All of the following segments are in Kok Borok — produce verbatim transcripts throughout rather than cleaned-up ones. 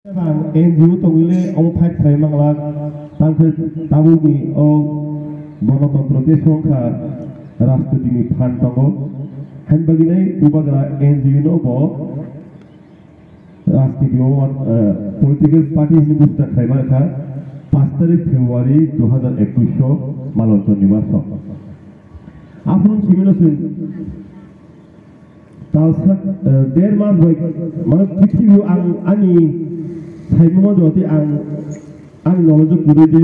Ang N G O tongwile omo fight khlai mangla, tangkhe tabukni o Ganatantro tei songkha rajnitini phan tongo. Hain bagwi nai bubagra N G O no bo rajniti o, eh, political party hwnwi buchna khlai mankha, paanch tarik February dui hazar ekush o Malonchor ni maso. Aphuru chimino chwng Talsa, eh, der mas bai, mane, prithibi ang ani saimano jodi ang ani knowledge o kwrwi je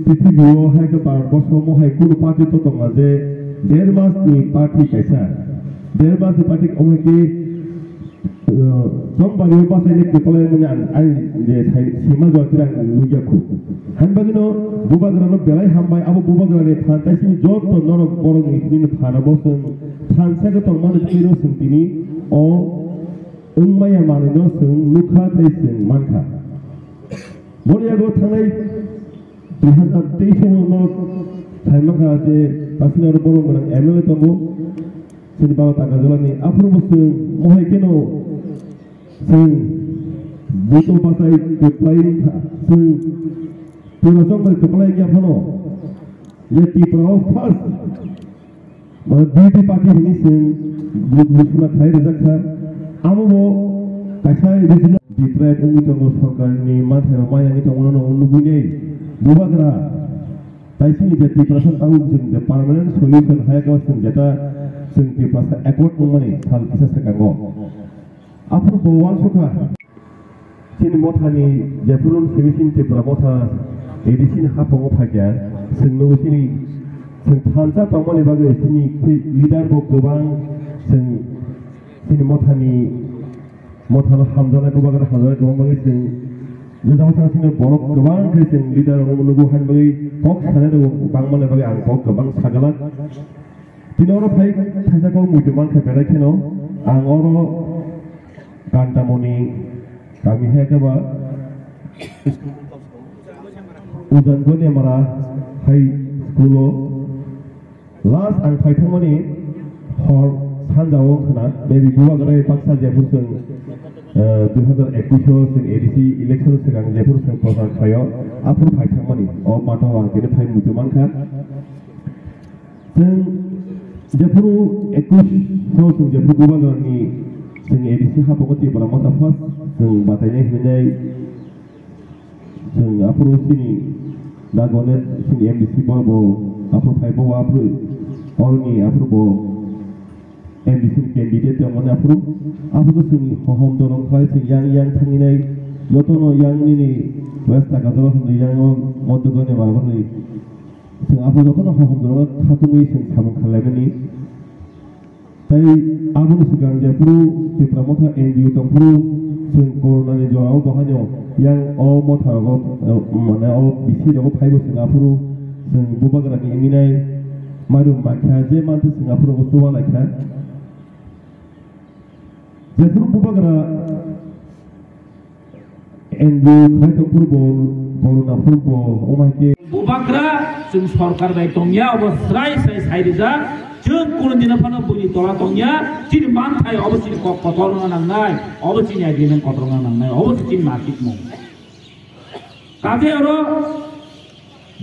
prithibi o hai khe Bharat borso mo hai kunu party to tongma je der mas ni party kaisa, der mas ni party omo hai khe, eh, chong bari o bachai le kwplai mani ang ani je sai sima jodi ang nugya khu. Han bagino bubagra no belai hambai, abo bubagra ni phan tai sini jotto norok borok ni hini phan abo chwng Thansa khe tongmani twi rw chwng tini o wngmaya manwino chwng nukha tei chwng mankha. Boni yago thangnai dui hazar teis o no sai mankha je Kasina oro bolong gwnang M L A tongo, chini Baba Taka Jolani. Aphuru bo chwng mohai kheno chwng buto bachai kwplai wngkha, chwng pura chongbai kwplai wngya phano je Tripura o first Mane B P party hwnwi chwng bu-, buchuna khlai rwjak kha. Amo bo kaisa regional deprive wngwi tongo, sorkarni manthai rok maya wngwi tongo, no nugwi nai bubagra tai sini je Tiprasa tabuk chwng je permanent solution hai khe chwng jeta chwng Tiprasa accord wngmani sal kisa swkango. Aphuru bo uansukha. Chini mothani jephuru simi chini Tipra motha A D C ni haphongo phaikha, chwng nugwi chini, chwng thansa tongmani bagwi chini leader bo kwbang, chwng chini mothani, mothano hamjaknai, bubagra hamjaknai tongma bagwi chwng jesa bwskango chini borok kwbang khe chwng leader rokno nugo, haini bagwi kok sanai rokbo bangmani bagwi ang kok kwbang sagalak. Tini oro phai thaisa kok muitu mankha belai kheno ang oro Kantamoni kami hai khe ba Ujan Goniamara High School o last ang phai thangmani hor sanja o wngkhana, maybe bubagra baksa jephuru chwng, eh, dui hazar ekush o chwng A D C election swkang jephuru chwng prochar khlaio, aphuru phai thangmani o mato ang tini phai muitu mankha. Chwng jephuru ekush no chwng jephuru bubagrani chwng A D C haphongo Tipra motha first chwng batainai hinwi chwng aphuru chini da Ganesh chini M D C bo bo aphuru phai bo aphuru oroni aphuru bo M D C ni candidate tongmani aphuru aphuru chwng hohom dorong khlai chwng yang yang thanginai jotono yang nini West Taka Jora hwnwi yang o Madhya Goniamara hwnwi Chwng aphuru jotono hohom jora khatungwi chwng samung khlaimani. Tei aboni swkang jephuru Tipra motha N G O tongphuru chwng corona ni jorao bo haino yang o motha rogo, eh, mane o bisi rogo phaibo chwng aphuru chwng bubagra ni wngwi nai mairum bakha je mantwi chwng aphuru bo chuba laikha. Jephuru bubagra N G O khai tong phuru bo, borok na phuru bo, omo hai khe. Bubagra chwng sorkar bai tongya, obo srai srai sai rijak. Chwng kunu dino phano buini tola tongya, chini manthai obo chini kok kotor wngna nangnai, obo chini agreement kotor wngna nangnai, obo se chini makitmung. Kaje oro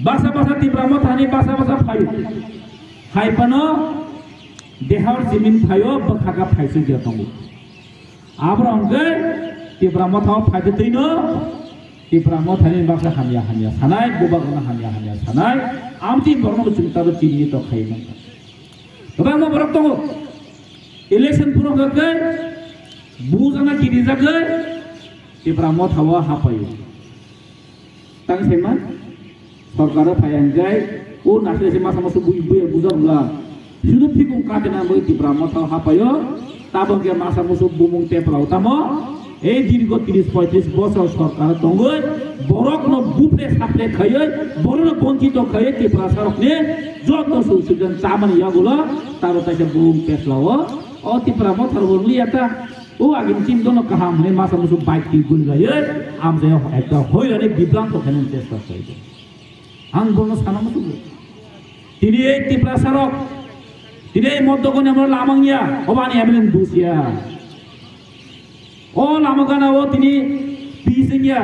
Basa basa Tipra motha ni basa basa phaio. Hai phano dehor simin phaio, bwkha kha phaisuk ya tongo. Abro hwnkhe Tipra motha o phaikhe twino Tipra motha ni baksa hamya hamya sanai, bubagra hamya hamya sanai, amtwi borokno chwng tabuk chini to khai mankha. Kwbangma borok tongo. Election phuru hwnkhe bujana kirijagwi Tipra motha o hapaio. Tang saima, sorkaro phai hwnkhai, o naisle se masa musu bui bui bujar bla. Sudu phikung katina bui Tipra motha hapayo, tabok ya masa musu bumung tepra utamo. Ei dirgo tris poitris bosor sorkar tongoi, borok no bupre sapre khayoi, borok no bonchito khayoi Tipra sarok ne, joto su sujan chamani yagulo, tabo taisa bumung peslao, o Tipra motha rwng liya ta. O agini chini dono kaham hwnwi masa musu bike twi guli laiwi amchaio ekta hoirani bibranto khainani chesta khlai tongo. Ang bono sana muchungo. Tini ei Tiprasa rok, tini ei Moddo Goniamara lama wngya, obo ani M L A ni dos ya. O lama gana o tini Twi sengya,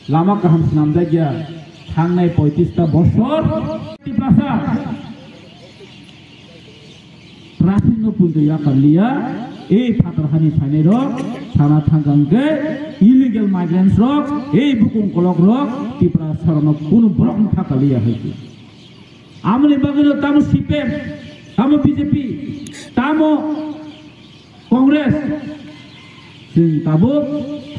lama kaham swnamjakya, thangnai poitrish ta bosor Tiprasa traffic no punto ya karliya, ei phatar hani phainai rok sana thangkang ke illegal migrants rok, ei bukung kolok rok Tiprasa rok no kunu borok no thakaliya hai. Amoni bagwi no tamo C P M, tamo B J P, tamo Congress, chwng tabuk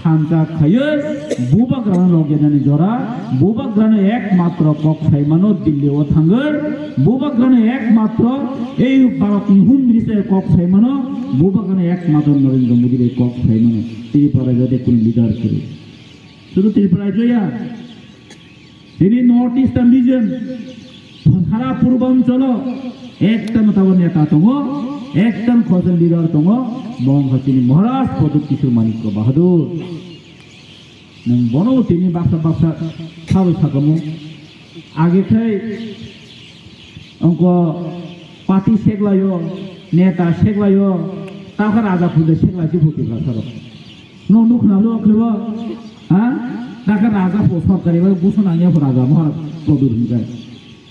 thansa khaiwi bubagrano logyanani jora, bubagrano ekmatro kok saimano Delhi o thangwi, bubagrano ekmatro ei Bharatni Home Minister kok saimano, bubagrano ekmatro Narendra Modi bai kok saimano. Tripura jate kunu leader kwrwi. Sudu Tripura joya. Tini North Eastern region, sara purbanchalo ekta no tabo neta tongo, ekta no khoroksa leader tongo, bo wngkha chini Maharaj Pradyut Kishore Manikya Bahadur. Nwng bono tini baksa baksa sawi sakamo. Age khai wngkha party seglaio, neta seglaio, takha raja phunde seglai si phuti bwsarok. No nukna lo khebo, ha? Takha raja pho sorkari bai gusu nangya pho raja Maharaj Pradyut hingkai.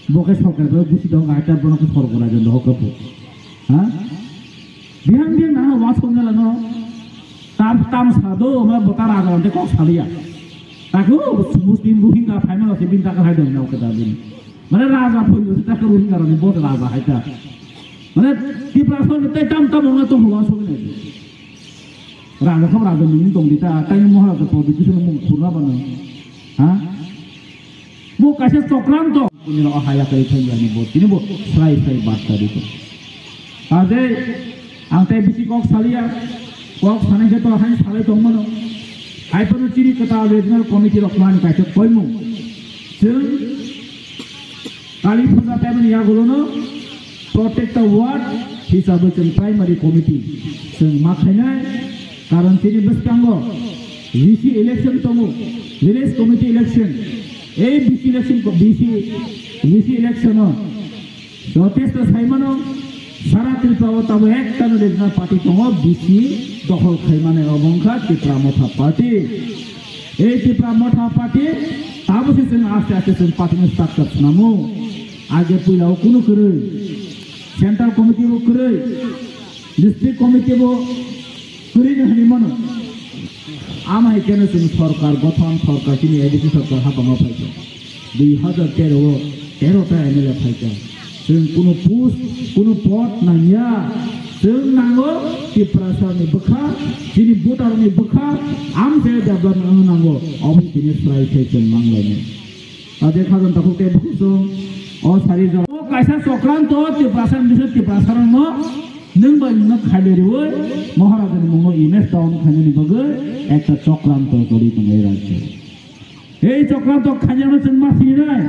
Bo khe sorkari bai gusi dong, aita bono khe sorgo raja dohok khe pho. Ha? Bihang bihang nang wa song nela no. Tam, tam sa do, ma bota raja ante kok saliya. Takhu Muslim Rohingya phaima se bin takha hai dong nau khe da bin. Mane raja pho se takha Rohingya rani bo raja hai ta. Mane Tiprasa ni tai tam tam ong na tong wa song ne. Raja kham raja mung tong di ta, tai Maharaja Pradyut Kishore mung khurna bana. Ha? Bo kaisa chokranto. Bunino o haya kai thai yani bo, tini bo srai srai bat tari to. Kaje ang tai bisi kok saliya, kok sanai khe to hain salai tong mano. Hai phano chini kwtal regional committee rok man kaisa koimung. Chwng Kali Puja time ni yagulono protect the ward hisabe chwng primary committee chwng ma khainai, karon chini bwskango V C election tongo, village committee election, ei V C election ko V C, V C election o jotesto saimano sara Tripura o tabo ekta no regional party tongo V C dokhol khaimani obo wngkha Tipra Motha Party. Ei Tipra Motha Party, tabo se chwng aste aste chwng party ni structure swnamo. Age puila o kunu kwrwi, central committee bo kwrwi, district committee bo kwrwi no hinwi mano. Ama hai keno chwng sorkar gothon, sorkar chini A D C sorkar hapang o phaikha. Dui hazar tero o tero ta M L A phaikha. Chwng kunu post, kunu pod nangya. Chwng nango Tiprasa ni bwkha, chini voter ni bwkha, amse development wng nango. Obo tini srai khe chwng manglainai. Ade khajan takhuk te bukhuk chwng o sari jora. O kaisa chokranto Tiprasa ni bising Tiprasa rokno nwng bai nwngno khailai riwi Maharaja ni mungno image down khainani bagwi ekta chokranto choli tongo e rajyo. Ei chokranto khainano chwng ma sinai.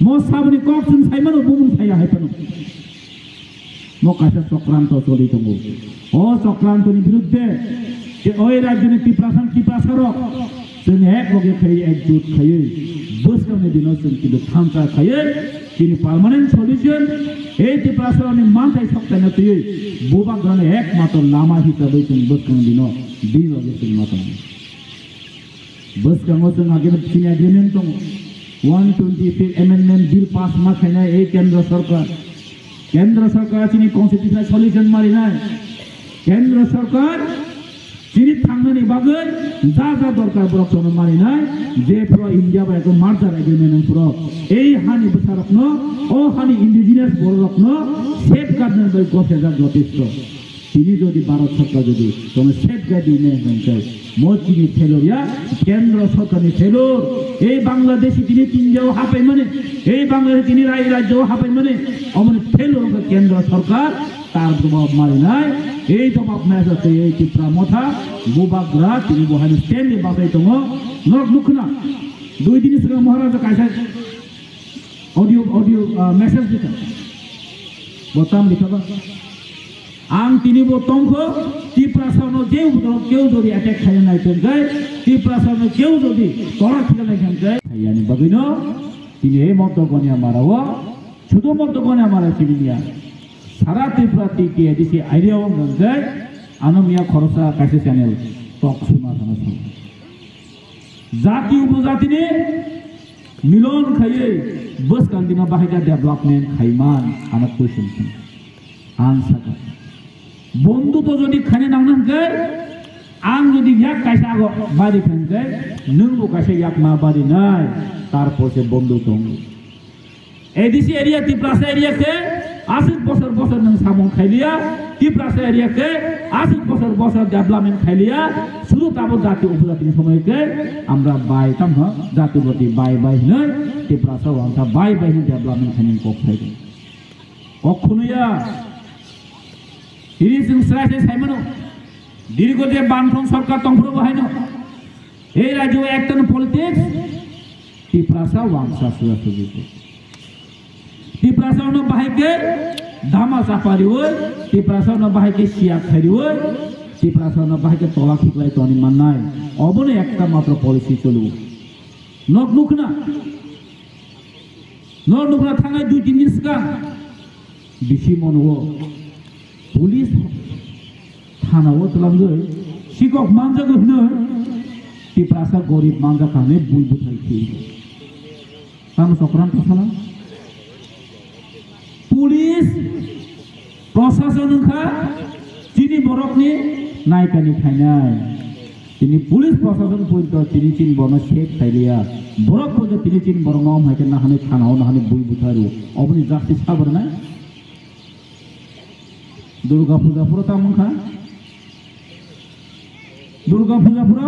Mo saboni kok chwng saimano bumung saya hai phano. Mo kaisa chokranto choli tongo. O chokrantoni biruddhe je oi rajyoni Tiprasa, Tiprasa rok chwng ek loge khaiwi ekjut khaiwi bwskangni dino chwng kintu thansa khaiwi chini permanent solution ei Tiprasa rokni manthai soktaino twiwi bubagrani ekmatro lama hisabe chwng bwskangni dino bini loge chwng ma tongo. Bwskango chwng agreement, chini agreement tongo. One twenty fifth Amendment Bill pass ma khainai ei Kendra Sarkar. Kendra Sarkar chini constitutional solution marinai. Kendra Sarkar chini thangnani bagwi ja ja dorkar borok chwngno marinai. Je phuru India bai eko merger agreement wng phuru ei hani bwsarokno, o hani indigenous bororokno safeguard nani bai gosajak jotesto. Tini jodi Bharat Sarkar jodi kono safeguard dine hwnkhe mo chini failure ya, Kendra Sarkarni failure. Ei Bangladeshi tini India o hapaimani, ei Bangladeshi tini rai rajyo o hapaimani, omoni failure wngkha Kendra Sarkar, tar jobab marinai, ei jobab mesa se ei Tipra Motha, Bubagra, tini bo haino stand ni basai tongo, norok nukhna, dui din swkang Maharaja kaisa audio, audio, ah, message dikha, bo tam dikha ba. Ang tini bo tongkho, Tiprasa no je udro keu jodi attack khaya nai tongkai, Tiprasa no keu jodi tora khaya nai tongkai. Khayani bagwi no tini ei Moddo Gonia Mara o, sudu Moddo Gonia Mara chini ya. Sara Tripura T T A D C area o hwnkhe ano miya khorosa kaisa channel talk suma sana song. Jati upojatini milon khaiwi bwskang dino bahai khe development khaiman, ano question khe. Ang sakha, bondhu to jodi khaina nangna hwnkhe, ang jodi yak kaisa ago bari kha hwnkhe, nwngbo kaisa yak ma bari nai, tarpor se bondhu tongo. A D C area, Tiprasa area khe aswk bosor bosor nwng samung khailiya, Tiprasa area khe aswk bosor bosor development khailiya, sudu tabo jati upojatini somoi khe amra bai tamo jati boti bai bai hinwi Tiprasa wangsa bai bai hinwi development khainani kok khlaido. Kok khunui ya. Tini chwng srai srai sai mano. Dirgo je banthong sorkar tongphuru bo haino. Ei rajyo ekta no politics. Tiprasa wangsa suya suji. Tiprasa no bahai ke dama chapariwi, Tiprasa no bahai ke siya khairiwi, Tiprasa no bahai ke tola khiklai toni mannai. Obono ekta matro policy cholu. Nok nukna. Nok nukna thangai dui tin din swkang. Bisi mono police thana o twlangwi sikok manjak hwnwi Tiprasa gorib manjak hwnwi bui bwthai khi. Tamo sokran thasala. Police Prosason wngkha chini borokni naikani phainai. Chini police prosason poito chini chini borokno save khailiya. Borok poito chini chini borokno om hai khe nahani thana o nahani bui butharu. Oboni justice sabrnai. Durga puja puro tamo wngkha. Durga puja puro